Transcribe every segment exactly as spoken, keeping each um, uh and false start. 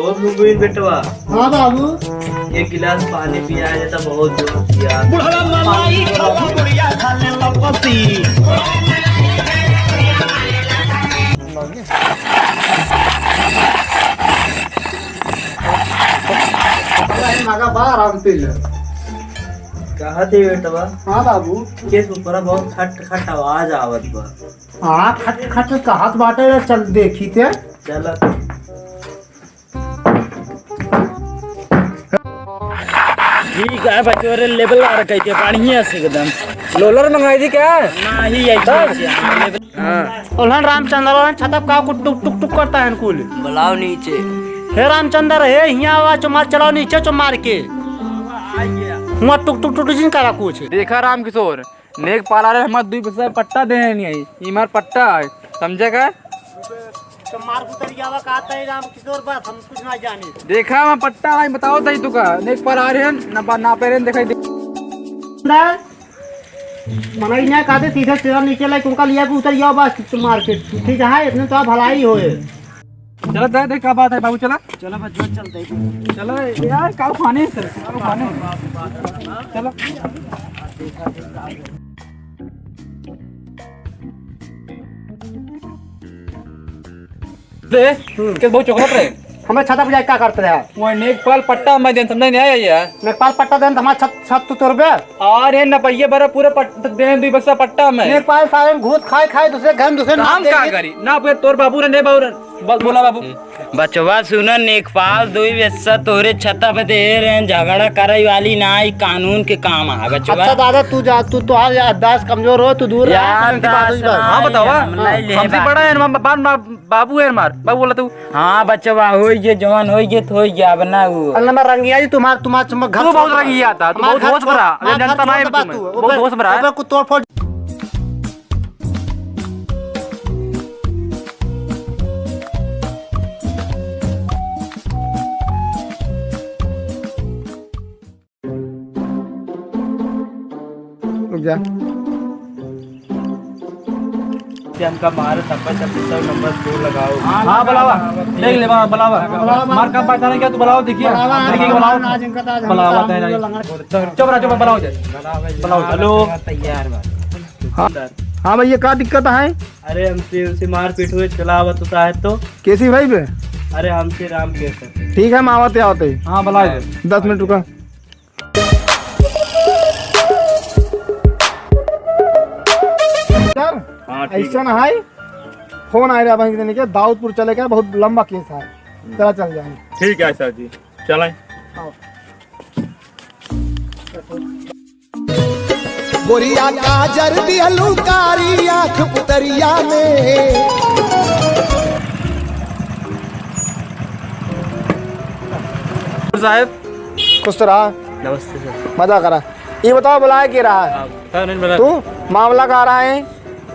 ओ गुनगुन बेटवा, हाँ बाबू। एक गिलास पानी पिया जाता, बहुत जोर पिया। बुढ़वा मलाई खावा, बुढ़िया खा ले लपसी। मगा बा आराम से ले। कहा थे बेटवा? हाँ बाबू। केस ऊपर बहुत खट खट आवाज आवत बा। हाँ, खट खट कहत बाटे, चल देखी ते। चल। ठीक है बच्चों रे, लेवल आ रखा है बढ़िया से एकदम। लोलर मंगाई थी क्या? नहीं, ऐसे, हाँ। ऐसे, हाँ, लेवल। हाँ। ओल्हन रामचंद्र, ओल्हन छतप का कुछ टुक टुक टुक करता है कुल। बुलाओ नीचे। हे रामचंद्र, हे हियाँ आवा, चो मार, चलाओ नीचे, चो मार के। हुआ टुक टुक टुक टुक जिन करा कुछ। देखा रामकिशोर, नेक पाल आ रहे, हमार दुई पैसा पट्टा दे नहीं आई, ई हमार पट्टा है, समझे का? तो मार उतर जावा, कहा तय रामकिशोर, बस हम कुछ ना जाने। देखा, मैं पट्टा आई, बताओ तई तुका, नेक पाल आ रहे हैं, ना बा-, ना पे रहे, दिखाई दे। ना, मना ही ना कहते, सीधे सीधा नीचे लाइक उनका लिया के उतर जाओ बस, मार के, ठीक है, इतने तो आप भलाई होए। चला, दे, दे, का बात है बाबू, चला। चला बच्चों, चलते हैं। चला यार, काल खाने हैं सर, काल खाने हैं। चला। दे, हम्म। के बहुत चोकलत रहे। हमें छता पे जाके का करते रहे? वो नेकपाल पट्टा मैं देन, समझ नहीं आया यार। नेकपाल पट्टा देन तो हमारा छत, छत तू तोड़बे? अरे न पहिए भरा पूरा पट-, देन दुई बस्ता पट्टा मैं। नेकपाल सारे घूस खाए खाए दूसरे घर में दूसरे तो नाम हम दे का दिए। करी? ना फिर तोर बाबू रे, नहीं बाबू रे। बस बोला बाबू। बचवा सुन, नेकपाल दुई बस्ता तोरे छता पे दे रहे हैं, झगड़ा करे वाली ना, ई कानून के काम आ बचवा। अच्छा दादा, तू जा, तू, तोहार याददाश्त कमजोर हो, तू दूर रह, यार, कानून की बात दास होई बा। राम हाँ बताओ, हाँ। हम नहीं ले हमसे बात। बड़ा है, हम बात, बात, बाबू है हमार, बाबू बोला तू। हाँ बचवा, होई गे जवान, होई गे तो होई गे, अब ना वो। अरे हमार रंगिया जी, तुम्हार, तुम्हार, तुम्हार घर तू बहुत छोड़ दो। रंगिया था, तू हमार बहुत घर होश छोड़, भरा, हमार अरे घर जनता छोड़ नहीं दो, बात तू, तू, वो बहुत पे, होश भरा वो है। पे कुछ तोड़ फोड़। रुक जा। से हमका मारे, तब पर सब सब नंबर दो लगाओ। हाँ, हाँ, बुलावा। देख ले, बुलावा, बुलावा। बुलावा। मार का पहचाने क्या? तू बुलाओ, देखिए। बुलावा, देखिए, बुलावा। बुलावा। आज इनका तो आज बुलावा, बुलावा। तय नहीं। चुप रहा, चुप रहा, बुलाओ जा। बुलाओ। हेलो। तैयार बा। हाँ। हाँ भैया, का दिक्कत है? अरे, हमसे, उनसे मारपीट हुए, चला आवत होता है तो। कैसी भाई बे? अरे, हमसे राम के सर। ठीक है, हम आवत, आवत ही। हाँ, बुलाओ। दस मिनट रुका। सर, हाँ, ठीक ऐसा है। ना है, फोन आए रहा बहन के, दाऊदपुर चले का, बहुत लंबा केस है, चला चल जाए। ठीक है सर जी, चलें। आओ। गोरिया काजर दिहलू कारी आँख पुतरिया में। साहब। खुश तो रहा। नमस्ते सर। मजा करा। ये बताओ, बुलाया के रहा है? हाँ, सर, नहीं बुलाया। तू मामला का आ रहा है?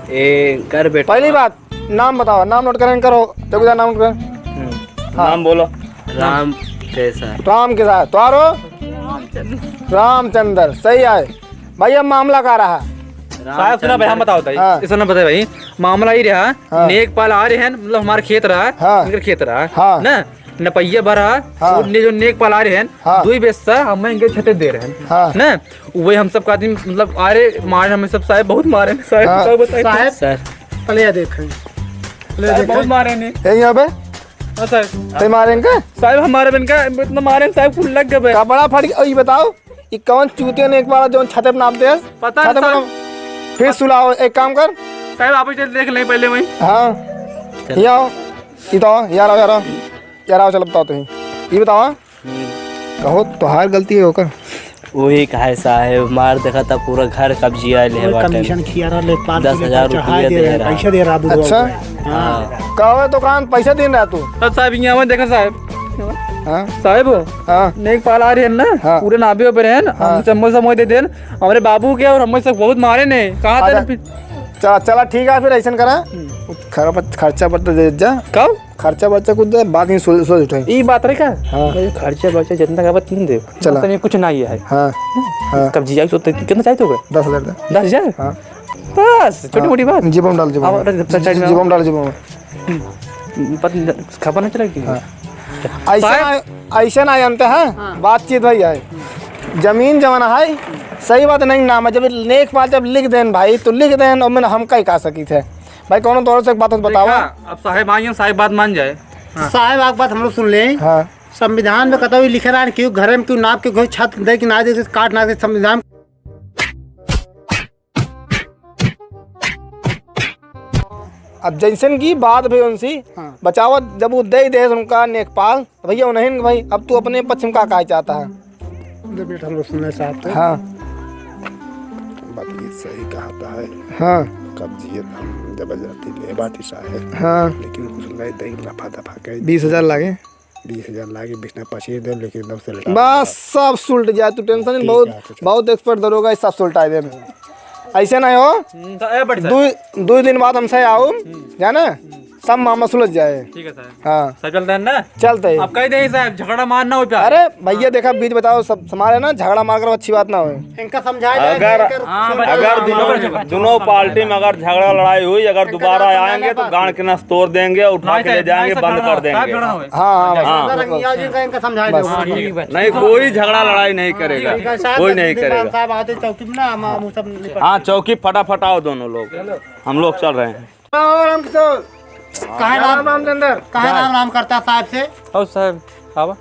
ए, कर बेटा। पहली बात, नाम बताओ, नाम नोट करें, करो, चौकीदार नाम नोट करें। हम्म। हाँ। नाम बोलो। राम कैसा? राम कैसा? तुम्हारो? रामचंद्र। रामचंद्र, सही है। भाई, अब मामला का रहा? साहब, सुना भाई, हम बताओ, बताइए। हाँ। ऐसा ना बताए भाई, मामला ही रहा, हाँ। नेकपाल आ रहे हैं, मतलब हमारे खेत रहा, हाँ। इनकर खेत रहा, हाँ। ना, नपैया भरा, हाँ। और ने जो नेकपाल आ रहे हैं, हाँ। दुई बेस्सा हमें इनके छते दे रहे हैं, हाँ। ना, वही हम सब का दिन, मतलब, आ रहे, मारे हमें सब साहब, बहुत मारे हैं, साहब, हाँ। साहब बताइए। साहब, सर। पहले ये देखें। पहले ये साहब, देखें। बहुत मारे हैं। यही यहाँ पे? हाँ, सर। ते मारे इनका? साहब, हमारे इनका इतना मारे हैं, साहब, कुल लग गए। कपड़ा फट गया। और ये बताओ, ये कौन चूतिया नेकपाल जौन छते पे नाप दे? पता छते नहीं, पे सर। नाप-, फिर सुलाओ, एक काम कर। साहब, आप इसे देख लें पहले वहीं। हाँ। चलो। ये आओ। ये तो आओ, यार आओ, यार आओ। यार आओ, चलो बताओ तुम। ये बताओ, हाँ? हम्म। कहो, तोहार गलती है ओकर? वही कहे साहेब, मार देखा था पूरा घर कब्जिया ले कोई बाटे। कमीशन खिया रहा, लेखपाल दस हजार रुपया दे रहा, पैसा दे रहा बुढ़वा अच्छा। को। हाँ। हाँ। कहो दुकान पैसा दे रहा तू? तो साहब, यहाँ में देखा साहब। हाँ? साहब हो? हाँ। नेकपाल आ रहे हैं ना? हाँ। पूरे नाभे पे रहे हैं, हाँ। हम चम्मच समोई दे देन। हमारे बाबू के और हमें सब बहुत मारे ने। कहा था अच्छा। ना फिर? चला, चला ठीक है, फिर ऐसा करा। हम्म। खर्चा, खर्चा पर तो दे जा। कब? खर्चा बर्चा कुछ दे, बाकी सोच, सोच उठे। ई बात रहे का? हाँ। भाई, खर्चा बर्चा जितना का बात तुम दे। चला। मतलब ये कुछ ना ये है। हाँ। हाँ। कब जी आई तो कितना चाहिए तो? दस हजार दे। दस हजार? हाँ। बस, छोटी हाँ। मोटी बात। जेब में डाल, जेब में। अब, अरे, जब सच में जेब में डाल, जेब में। हम्म, पता नहीं, खबर नहीं चला कि? हाँ। ऐसे साहब। ना, ऐसे ना जानते हैं, हाँ। बातचीत भाई है। जमीन जवन है, सही बात नहीं नाम है। जब लेखपाल जब लिख देन भाई, तो लिख देन, और मैंने हम कहीं कह सकी थे। भाई, कौनो तौर से एक बात बताओ। देखा, अब साहेब आई हैं, साहेब बात मान जाए। हाँ। साहेब, आप बात हम लोग सुन ले। हाँ। संविधान में कतौ लिखे रहा कि घरे में क्यों नाप के कोई छत दे कि ना दे, काट ना दे, संविधान। अब जैसन की बात भई उनसे, हाँ। बचावत जब वो दे दे उनका नेकपाल, तो भैया उन्हें भाई, अब तू अपने पक्ष में का कहा चाहता है? दो मिनट हम लोग सुनना चाहते हैं। हाँ। बात ये सही कहा था है। हाँ। कब्जियत हम जबरदस्ती ले बाटी साहब। हाँ। लेकिन कुछ ले दे लफा दफा के। बीस हजार लागे। बीस हजार लागे, बीस ना पच्चीस दे, लेकिन एकदम से लटा बस दे। सब सुलट जाए, तू tension ठीक बहुत, है, अच्छा। बहुत expert दरोगा है, सब सुलटा दे। ऐसे ना हो, हम्म, तो ए, बैठ जा। दो, दो दिन बाद हमसे आओ, हम्म। जाना? हम्म। सब मामला सुलझ जाए। ठीक है साहब। हाँ। सब चलते हैं ना? चलते हैं। अब कह दे साहब, झगड़ा मार ना हो प्यार। अरे भैया, देखा, बीच बताओ, सब संभाले ना, झगड़ा मार कर अच्छी बात ना होए। इनका समझाया जाए अगर, कि इनकर हाँ, छोटा अगर बच्चा दोनों, है। दोनों पार्टी में अगर झगड़ा लड़ाई हुई, अगर इनका दोबारा नाम आएंगे तो समझाना गांड के नस तोड़ देंगे, उठा नहीं के ले साहब, जाएंगे, नहीं बंद साहब, कर देंगे। झगड़ा ना होए। हाँ, हाँ, हाँ, बस, बस, बस। इनका, इनका समझाया बस। जाए। हाँ, ठीक है। नहीं, कोई झगड़ा लड़ाई नहीं करेगा, इनका साहब कोई नहीं करेगा। साहब आते चौकी में ना, हम, हम सब निपट हाँ, चौकी फटाफट आओ दोनों लोग, हम लोग चल रहे हैं। राम राम किशोर। काहे राम राम राम चंदर। काहे राम राम करता साहब से? आओ साहब, आवा।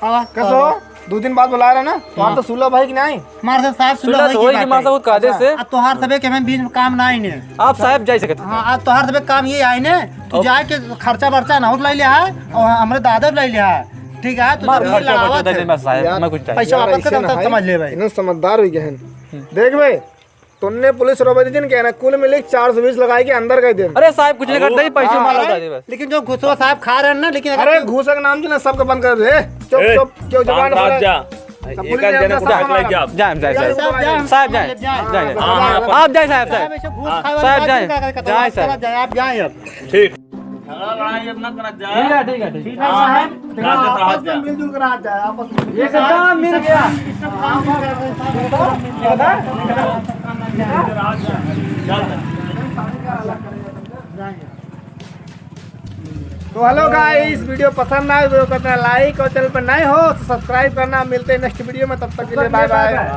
आवा। कसो? दो दिन बाद बुला रहा ना, तो आप हाँ। तो सुलह भाई कि नहीं? मार से साहब सुलह सुलह भाई तो की होई कि बात मार है। साहब कायदे से। अब तोहार सबे के हमें बीच में काम ना ही नहीं। आप साहब जा सकते हैं। हाँ, अब तोहार सबे काम ये आई ने, तू अब जाए के खर्चा बर्चा ना हो लाई लिया है, और हमरे दादा लाई लिया है, ठीक है? तो मार जब ये खर्चा लड़ावत बर्चा दे है, दे, बस साहब, यार, मैं कुछ चाहिए। पैसा यार, वापस ऐसे कर, ना तब है। समझ ले भाई। इन्हें समझदार हुई गए हैं। हम्म। देख भाई, तुमने पुलिस रोबे दी जिन कहना, कुल मिले चार सौ बीस लगाए के अंदर गए दिन। अरे साहब, कुछ नहीं करते, पैसे हाँ। मार लौटा दे बस। लेकिन जो घुसवा साहब खा रहे हैं ना, लेकिन अगर अरे घूसा के नाम जो ना सबको बंद कर दे। चुप, ए, चुप, क्यों जबान शांत बोले? जा। सब एक पुलिस आध जने अंदर को सब ढक ले बंद जा। कर। जाए, जाए, जाए। साहब, जाए। साहब, जाए। साहब, जाए। हाँ, हाँ, आप जाए, साहब, साहब। ऐसे घूस हाँ। खाए वाले साहब, बात जाए। नहीं करते, जाए, साहब। जाए, आप जाए अब। ठीक। झगड़ा लड़ाई अब ना करा जाए। ठीक है, ठीक है, ठीक है। ठीक है, हाँ, साहब। आपस में मिलजुल कर आ जाए, आपस में। एकदम मिल गया। तो hello guys, video पसंद आए, video को करना like और channel पर नए हो तो subscribe करना। मिलते हैं next video में, तब तक के लिए bye bye।